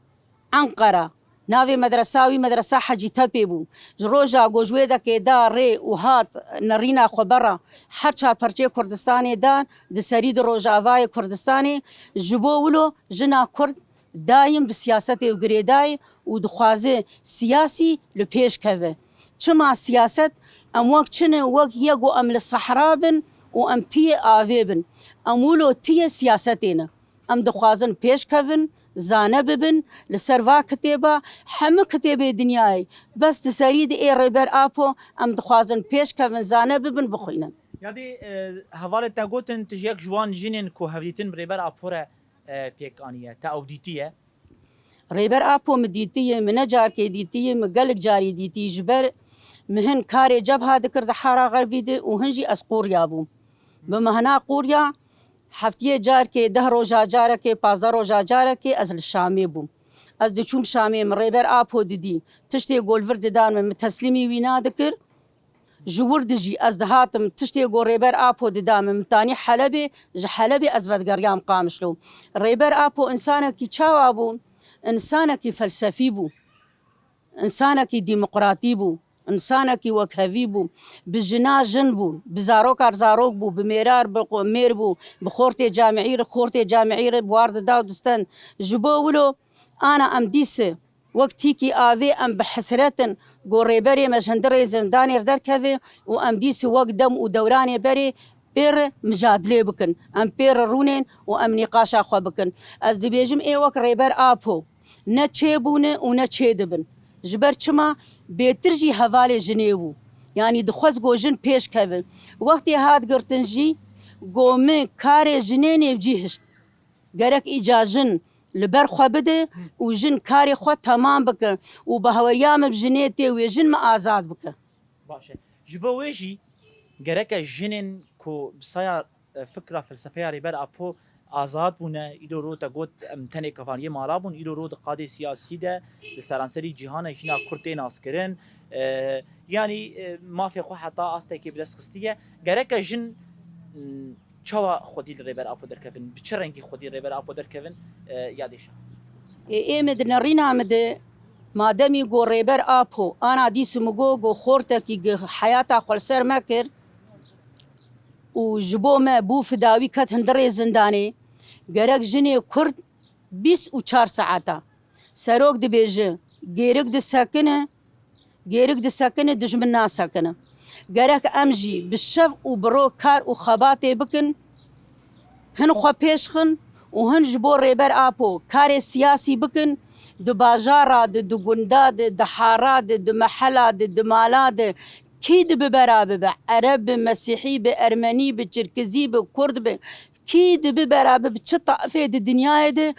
Enqera. Navê medresa wî Medresa Hecî Tepê bû. Ji roja ku ji wê dekê da rê û hat nerîna xwe bera her çar perçeyê Kurdistanê dan, di serî di rojavayê Kurdistanê, ji bo wilo jina Kurd dayim bi siyasetê girêdayî û dixwaze siyasî li pêş keve. Çima siyaset? Em wek çi ne, wek yek ku em li sehra bin û em tiyê avê bin. Em wilo tiyê siyasetê ne. Em dixwazin pêş kevin, zane bibin, li ser va kitêba, hemû kitêbê dinyayê, bes di serî di ê Rêber Apo, em dixwazin pêş kevin, zane bibin, bixwînin. Yadî, e, hevalê te gotin, tu ji yek ji wan jinên ku hevdîtin bi Rêber Apo re, e, pêk aniye, te ew dîtiye? Rêber Apo min dîtiye, min ne carkê dîtiye, min gelek carî dîtiye, ji ber min hin karê cebha dikir di Hara Xerbî de û hin jî ez qûriya bûm. Bi mehna qûriya, heftiyê carkê, deh roja carekê, pazdeh roja carekê ez li Şamê bûm. Ez diçûm Şamê, min Rêber Apo didî. Tiştê ku li vir didan min, min teslîmî wî nadikir. Ji wir dijî ez dihatim, tiştê ku Rêber Apo dida min, min tanî Helebê, ji Helebê ez vedigeriyam Qamişlo. Rêber Apo însanekî çawa bû? Însanekî felsefî bû. Însanekî demokratî bû. Însanekî wekhevî bû. Bi jina jin bû, bi zaroka zarok bû, bi mêra bi qo-, mêr bû, bi xortê camîî re xortê camîî re bi war dida û distend. Ji bo wilo ana em dîse wek tîkî avê em bi hesret in ku rêberê me ji hundirê zindanê re derkeve û em dîse wek dem û dewranê berê pê re micadilê bikin. Em pê re rûnên û em nîqaşa xwe bikin. Ez dibêjim ê wek Rêber Apo ne çêbûne û ne çêdibin. Ji ber çima bêtir jî hevalê jinê bû. Yanî dixwest ku jin pêş keve. Wextê hat girtin jî ku min karê jinê nêvcî hişt. Gerek îca jin li ber xwe bide û jin karê xwe temam bike û bahweriya min bi jinê tê wê jin min azad bike. Baş e. Ji bo wê jî gereke jinên ku bi saya, e, fikra felsefeya Rêber Apo azad bûne, îro ro te got em tenê kevaniyê mala bûn, îro ro di qadê siyasî de li seranserî cîhanê jina Kurd tê naskirin. E, yanî, e, mafê xwe heta astekê bi dest xistiye. Gereke jin, m, çawa xwedî li Rêber Apo derkevin? Bi çi rengî xwedî Rêber Apo derkevin, e, ya dêşa? Ê, ê min di nerîna min de, mademî got Rêber Apo, ana dîs min got, got xortekî gi heyata xwe li ser me kir û ji bo me bû fidawî ket hundirê zindanê, gerek jinê Kurd bîst û çar saeta. Serok dibêje, gêrik disekine, gêrik disekine, dijmin nasekine. Gerek em jî bi şev û bi ro kar û xebatê bikin, hin xwe pêş xin û hin ji bo Rêber Apo karê siyasî bikin, di bajara de, di gunda de, di hara de, di mehela de, di mala de, kî dibe bera bibe, ereb be, mesîhî be, ermenî be, çirkizî be, kurd be, kî dibe bera bibe, çi taifê di dinyayê de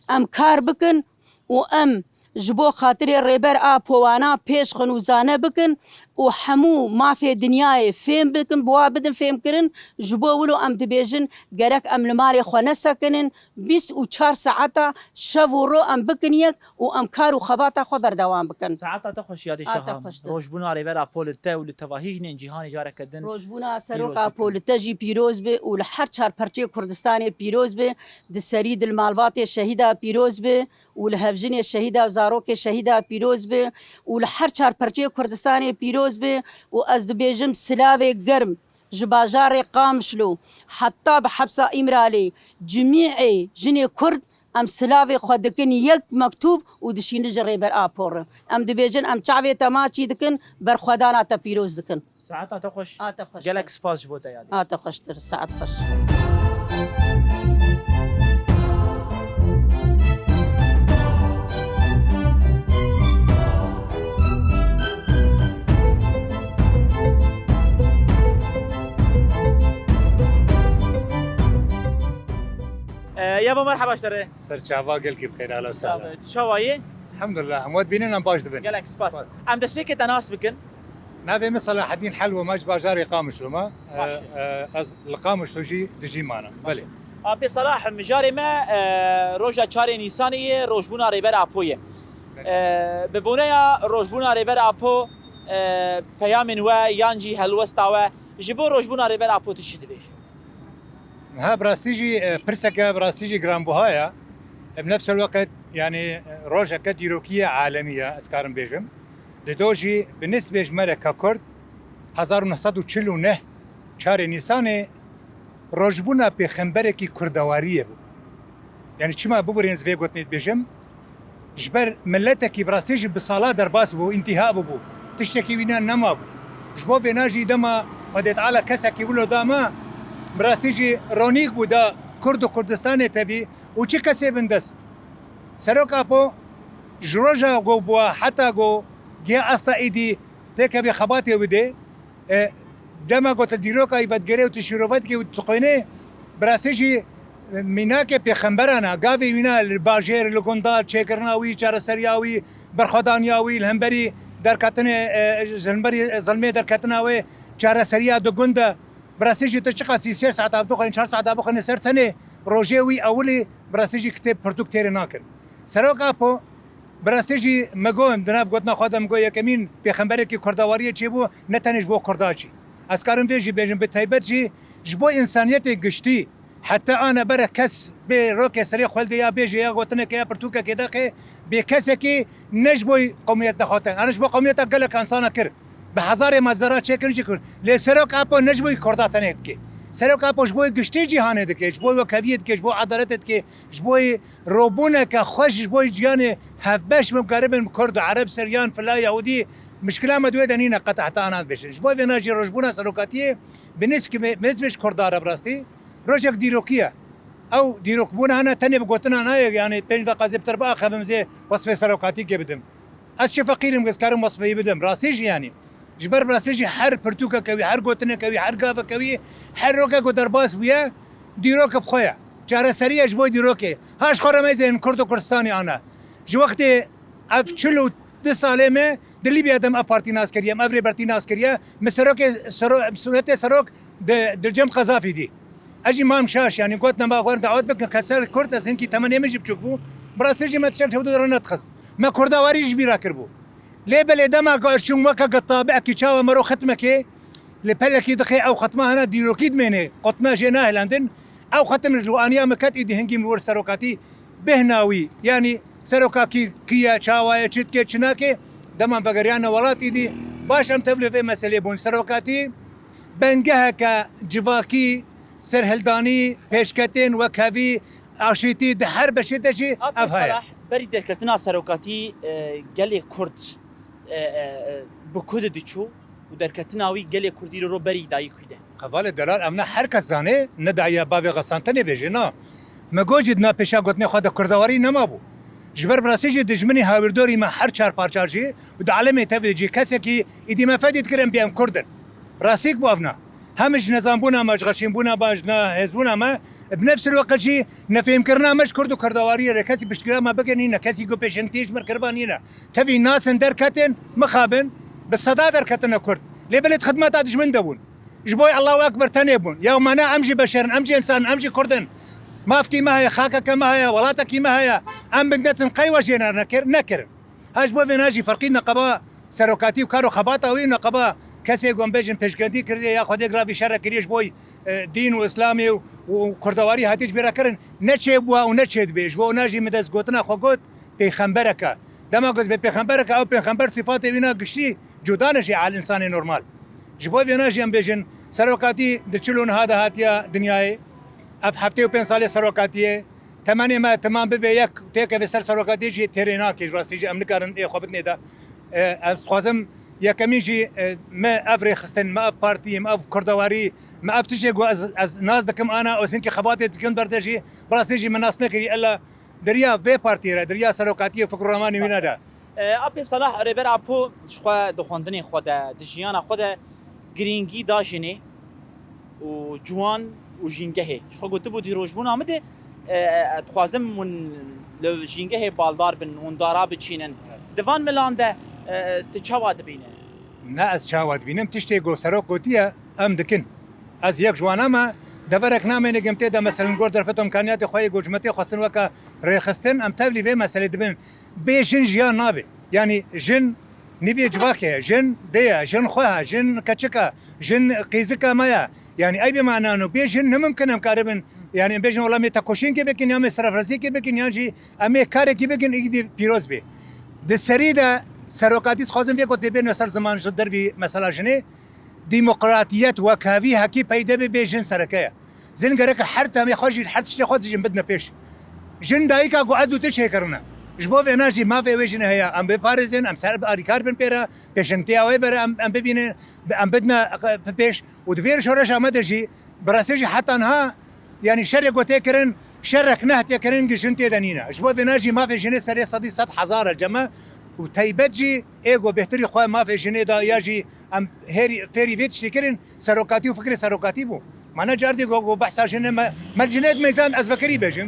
em kar bikin û em ji bo xatirê Rêber Apo wana pêş xin û zane bikin û hemû mafê dinyayê fêm bikin, bi wa bidin fêmkirin, ji bo wilo em dibêjin, gerek em li malê xwe nesekinin, bîst û çar saeta şev û ro em bikin yek û em kar û xebata xwe berdewam bikin. Saeta te xweş ya dê. A te Şaha. Xweştir. Rojbûna Rêber Apo li te û li tevahî jinên cîhanê careke din. Rojbûna Serok Apo li te jî pîroz be û li her çar perçeyê Kurdistanê pîroz be, di serî di li malbatê şehîda pîroz be û li hevjinê şehîda û zarokê şehîda pîroz be û li her çar perçeyê Kurdistanê pîroz be û ez dibêjim silavê germ ji bajarê Qamişlo heta bi hepsa Îmralê, cimîê jinê Kurd, em silavê xwe dikin yek mektûb û dişînin ji Rêber Apo re. Em dibêjin, em çavê te maçî dikin, berxwedana te pîroz dikin. Saeta te xweş. A te xweş. Gelek spas ji bo te yadê. A te xweştir, saet xweş. Ee, Yabo, merhaba ji te re. Ser çava, gelkî bi xêr, ehla û sehla. Sağ ol. Tu çawa yî? Elhamdulillah, hemû dibînin, em baş dibin. Gelek spas. Spas. Em destpêkê te nas bikin. Navê min Selaheddîn Helwo me, ji bajarê Qamişlo me. Baş. Ee, e, ez li Qamişlo jî dijî mane. Belê. Apê Selah, mijarê me, e, roja çarê Nîsanê ye, rojbûna Rêber Apo ye. Belê. E, bi boneya rojbûna Rêber Apo, e, peyamên we yan jî helwesta we ji bo rojbûna Rêber Apo tu çi dibêjî? Niha bi rastî jî, e, pirseke bi rastî jî giranbuha ye. E, bi nefsel weqet, yanî, e, rojeke dîrokî ye, alemî ye, ez karim bêjim. Dido jî bi nisbê ji me re ke Kurd, hezar û neh sed û çil û neh çarê Nîsanê rojbûna pêxemberekî kurdewariyê bû. Yanî çima, biborîn ez vê gotinê dibêjim, ji ber miletekî bi rastî jî bi sala derbas bû, întîha bûbû, tiştekî wîna nemabû. Ji bo vêna jî dema Xwedê Teala kesekî wilo da me, bi rastî jî ronîk bû da Kurd û Kurdistanê tevî û çi kesê bin dest. Serok Apo ji roja ku bûa heta ku giya asta êdî pêkevê xebatê wî dê, e, dema ku tu dîroka wî vedigere û tu şîrove dikî û tu xwînê, bi rastî jî, e, mînakê pêxemberan e. Gavê wîna li bajêr, li gunda, çêkirina wî, çareseriya wî, berxwedaniya wî, li hemberî derketinê, e, ji hemberî zilmê derketina wê, çareseriya di gund de. Bi rastî jî tu çiqas sê saeta bixwînî, çar saeta bixwînî ser tenê rojê wî ewilî, bi rastî jî kitêb pirtûk têrê nakin. Serok Apo, bi rastî jî me got, di nav gotina xwe de me got, yekemîn pêxemberekî kurdewariyê çêbû, ne tenê ji bo kurda çî. Ez karim vê jî bêjim, bi taybet jî ji bo însaniyetê giştî, Heta ana bere kes bê rokê serê xwe dê ya bêje ya gotineke ya pirtûkekê daxê bê kesekî ne ji bo qewmiyet de xwe te. Ana ji bo qewmiyeta gelek insana kir. Bi hezarê me zera çêkirin jî kir. Lê Serok Apo ne ji bo Kurda tenê dike. Serok Apo ji bo giştî cîhanê dike, ji bo wekeviyê dike, ji bo edaletê dike, ji bo robûneke xweş, ji bo ciyanê hevbeş min karibin Kurd û Ereb ser yan fila Yahudî. Mişkila me di wê de nîne qet heta ana dibêjin. Ji bo vêna jî rojbûna serokatiyê bi nêz ki me-, mêz bêj Kurda re bi rastî. Rojek dîrokî ye. Ew dîrokbûna hene tenê bi gotina nayê, yanî pênc deqa zêptir biaxivim zê wesfê serokatî kê bidim. Ez çi feqîr im, ez karim wesfê wî bidim. Rastî jî yanî. Ji ber bi rastî jî her pirtûkeke wî, her gotineke wî, her gaveke wî, her rokek ku derbas bûye, dîrok bi xwe ye. Çareserî ye ji bo dîrokê. Ha ji xwe re meyzên Kurd û Kurdistanî ana. Ji wextê ev çil û du salê me di Lîbya de em ev partî nas kiriye, em ev rêbertî nas kiriye. Min serokê, sero-, sûretê serok di, di cem Qezafî dî. Ez jî mam şaş, yanî got nema xwe dawet bikin, keser Kurd ez hinkî temenê min jî biçûk bû. Bi rastî jî me tiştek hevdu re nedixist. Me Kurdawarî ji bîra kiribû. Lê belê dema ku ez çûm weke getabiekî çawa mero xitmekê, li pelekî dixê ew xitma hene dîrokî dimêne, qutna jê nahilendin. Ew xetim ji aniya min ket îdî hingî min wir serokatî bêhna wî, yanî serokakî kî ye, çawa ye, çi dike, çi nake, dema vegeriyane welat îdî. Baş em tevlê vê meselê bûn. Serokatî bengeheke civakî, serhildanî, pêşketên wekhevî, aşîtî di her beşê de jî ev heye. Salah, berî derketina serokatî, e, gelê Kurd, e, e, e, bi ku de diçû û derketina wî gelê Kurdî li ro berî dayî ku de? Hevalê delal, em ne her kes zane, ne dayiya bavê xesan tenê bêje, na. Me got jî di nav pêşa gotinê xwe de Kurdawarî nema bû. Ji ber bi rastî jî dijminî hawîrdorî me her çar parçar jî û di alemê tevlê jî kesekî îdî me fedî dikir em bê em Kurd in. Rastîk bû ev na. Hem ji nezanbûna me, ji xerçînbûna me, ji nehêzbûna me, bi nefs el wekit jî nefêmkirina me ji Kurd û Kurdawariyê re kesî piştgiriya me bike nîne, kesî ku pêşengtiyê ji me kiriba nîne. Tevî nasin derketin, mixabin, bi seda derketine Kurd. Lê belê di xidmeta dijmin de bûn. Ji bo Allahu Ekber tenê bûn. Ya me ne em jî beşer in, em jî însan in, em jî Kurd in. Mafkî me heye, xakeke me heye, welatekî me heye. Em bingetin qey we jê nekir, nekirin. Ha ji bo vêna jî ferqî neqeba serokatî û kar û xebata wî û neqeba kesê ku em bêjin pêşkendî kiriye ya Xwedê giravî şer kiriye ji bo, e, dîn û Îslamê û, û Kurdewarî hatiye ji bîra kirin ne çêbûye û ne çêdibe. Ji bo wina jî min destgotina xwe got pêxembereke. Dema ku ez bê pêxembereke, ew pêxember sîfatê wîna giştî cuda ne ji al însanê normal. Ji bo vêna jî em bêjin serokatî di çil û niha de hatiye dinyayê. Ev heftê û pênc salê serokatiyê. Temenê me temam bibe, yek têkeve ser serokatiyê jî têrê nake, ji rastî jî em nikarin ê xwe bidinê de. E, ez dixwazim yekemîn jî, e, me ev rêxistin, me ev partî, me ev kurdewarî, me ev tiştê ku ez, ez nas dikim ana, ez hinkî xebatê dikim ber te jî, bi rastî jî me nas nekirî, ella di riya vê partiyê re, di riya serokatiyê fikr û ramanê wî ne de. E, Apê Salah, Rêber Apo ji xwe di xwendinê xwe de, di jiyana xwe de girîngî da jinê û ciwan û jîngehê. Ji xwe gotibû, di rojbûna min de, e, e, dixwazim hûn li jîngehê baldar bin, hûn dara biçînin. Di van milan de, e, tu çawa dibîne? Ne ez çawa dibînim, tiştê ku serok gotiye, em dikin. Ez yek ji wana me, deverek namêne gim tê de, meselen, gor derfet û imkaniyatê xwe yê ku ji me tê xwestin weke rêxistin, em tevlî vê meselê dibin. Bê jin jiyan nabe. Yanî jin nîvê civakê ye, jin dê ye, jin xwe ye, jin keçik e, jin qîzika me ye. Yanî ey bê me nano, bê jin ne mimkin em karibin, yanî em bêjin wela em ê tekoşînkê bikin, yan em ê serefraziyekê bikin, yan jî em ê karekî bikin, îdî pîroz bê. Di serî de serokatî dixwazim vê ku tê bêne ser ziman ji dervî mesela jinê, demokratiyet, wekhevî, hekî peyde be bê jin sereke ye. Jin gereke her temê xwe jî, her tiştê xwe jî bidine pêş. Jin dayika ku ez û tu çêkirine. Ji bo vêna jî mafê wê jinê heye. Em biparêzin, em ser alîkar bin pê re, pêşengtiya wê bere em, em bibînin, em bidine, e, pêş. Û di vê şoreşa me de jî, bi rastî jî heta niha, yanî şerê ku tê kirin, şerek nehatiye kirin, ku jin tê de nîne. Ji bo vêna jî mafê jinê serê sedî sed hezar e cem e. Û teybet jî ê ku bêhtirî xwe mafê jinê da ya jî em hêrî, fêrî vê tiştê kirin, serokatî û fikrê serokatî bû. Me ne cardî got, got behsa jinê me, me jinê dimeyzand, ez vekirî bêjim.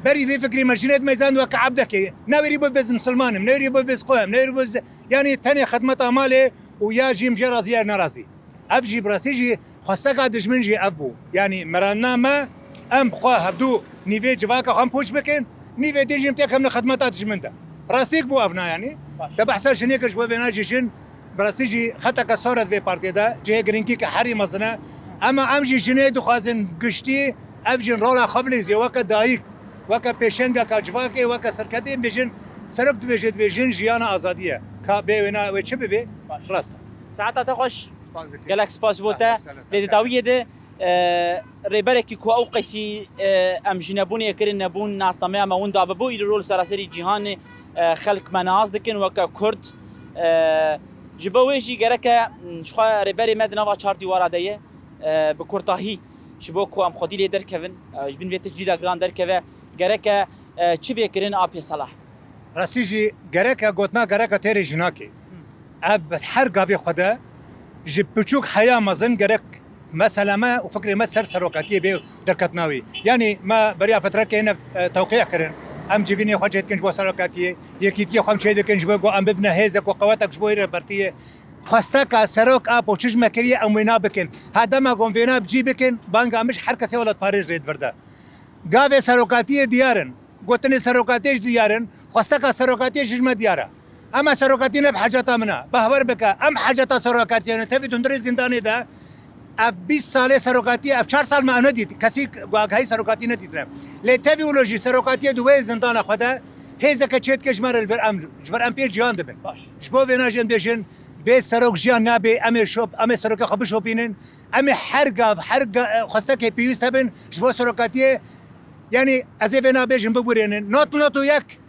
Berî vê fikrî me jinê dimeyzand weke ebdekê. Ne wêrî bû biz misilman im, ne wêrî bû biz xwe im, ne wêrî bû biz, yanî tenê xidmeta malê û ya jî em jê razî ya nerazî. Ev jî bi rastî jî xwesteka dijmin jî ev bû. Yanî mirandina me, em xwe hevdû nîvê civaka xwe em pûç bikin, nîvê din jî em têkevin xidmeta dijmin de. Rastîk bû ev na yanî. Baş. Te behsa jinê kir, ji bo vêna jî jin bi rastî jî xeteke sor e di vê partiyê de, cihê girîngî ke herî mezin e. Ema em jî jinê dixwazin giştî Ev jin rola xwe bilîzê weke dayik, weke pêşengeka civakê, weke serketê, bêjin, serok dibêje, dibêjin jiyana azadî ye. Ka bê wêna wê çi bibe? Rast e. Saeta te xweş. Spas dikim. Gelek spas ji bo te. Sağ ol, sağ ol. Lê di dawiyê de, e, rêberekî ku ew qesî, e, em ji nebûnê kirin, nebûn nasnameya me winda bibû, îro li seraserî cîhanê, e, xelk me nas dikin weke Kurd. E, ji bo wê jî gereke, m, ji xwe rêberê me di nava çar dîwara de ye. E, bi kurtahî, ji bo ku em xwedî lê derkevin, e, ji bin vê tecrîda giran derkeve, gereke, e, çi bê kirin a pê Selah? Rastî jî gereke gotina gereke têrê jî nake. Ev her gavê xwe de ji piçûk heya mezin gerek mesele me û fikrê me ser serokatiyê bê û derketina wî. Yanî me beriya fetrekê hinek, e, tewqîh kirin. Em civînê xwe çêdikin ji bo serokatiyê. Yekîtiyê xwe em çêdikin ji bo ku em bibine hêzek û qewetek ji bo rêbertiyê. Xwesteka Serok Apo çi ji me kiriye, em wêna bikin. Ha dema ku em vêna bi cî bikin, banga min ji her kesê welatparêz rê divirde. Gavê serokatiyê diyar in. Gotinê serokatiyê jî diyar in. Xwesteka serokatiyê jî ji me diyar e. Ema serokatî ne bi heceta min e. Behwer bike, em heceta serokatiyê ne. Tevî di hundirê zîndanê de ev bîst salê serokatiyê, ev çar sal me ew nedît. Kesî agahî serokatî nedîtine. Lê tevî wilo jî serokatiyê di wê zîndana xwe de hêzeke çêdike ji me re li vir em, ji ber em pê ciyan dibin. Baş. Ji bo vêna jî em bêjin, bê serok jiyan nabe, em ê şop, em ê serokê xwe bişopînin. Em ê her gav, her ga-, xwestekê pêwîst hebin, ji bo serokatiyê, yanî ez ê vê nabêjim bibûrênin. Not, noto yek,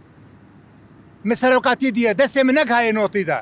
min serokatî diye, destê min negihaye notî de.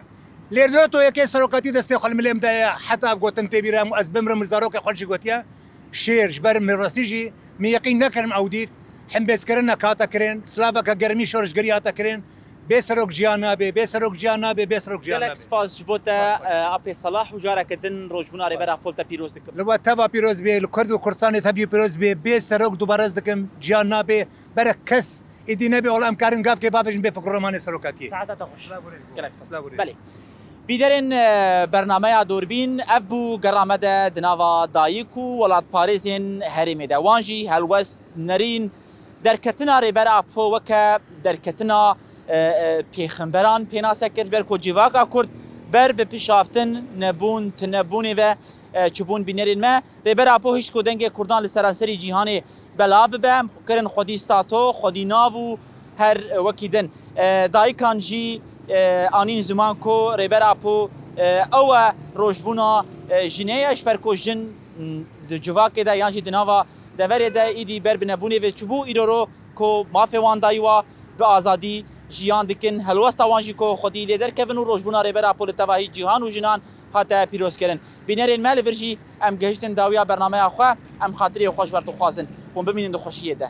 Lê noto yekê serokatî destê xwe li milê min de ye, heta ev gotin tê bîra min, ez bimrim, min zarokê xwe jî gotiye. Şêr, ji ber min rastî jî, min yeqîn nekirim ew dît. Hembêzkirin hate kirin, silaveke germî şorişgerî hate kirin. Bê serok ciyan nabe, bê serok ciyan nabe, bê serok ciyan nabe. Gelek spas ji bo te, e, Apê Selah, û careke din rojbûna Rêber Apo li te pîroz dikim. Li we teva pîroz bê, li Kurd û Kurdistanê tevî pîroz bê. Bê serok dubare ez dikim, ciyan nabe. Berek kes êdî nebe, wela em karin gavkê bavêjin bê fikr û romanê serokatiyê. Saeta te xweş. Silav û rêz bo. Gelek spas. Silav û rêz. Belê. Bînerên, e, bernameya Dûrbîn, ev bû gera me de di nava dayik û welatparêzên herêmê de. Wan jî helwest, nerîn, derketina Rêber Apo weke derketina, e, e, pêxemberan pênase kir, ji ber ku civaka Kurd ber bi pişaftin, nebûn, tunebûnê ve, e, çûbûn bînerên me. Rêber Apo hişt ku dengê Kurdan li seranserî cîhanê belav bibe, kirin xwedî stato, xwedî nav û her wekî din. E, dayikan jî, e, anîn ziman ku Rêber Apo, e, ew e rojbûna, e, jinê ye, ji ber ku jin, m, di civakê de yan jî di nava deverê de îdî ber bi nebûnê ve çûbû, îro ro ku mafê wan dayî wa bi azadî jiyan dikin, helwesta wan jî ku xwedî lê derkevin û rojbûna Rêber Apo li tevahî cîhan û jinan hate pîrozkirin. Bînerên me, li vir jî em gehiştin dawiya bernameya xwe, em xatirê xwe ji we re dixwazin. Hûn bimînin di xweşiyê de.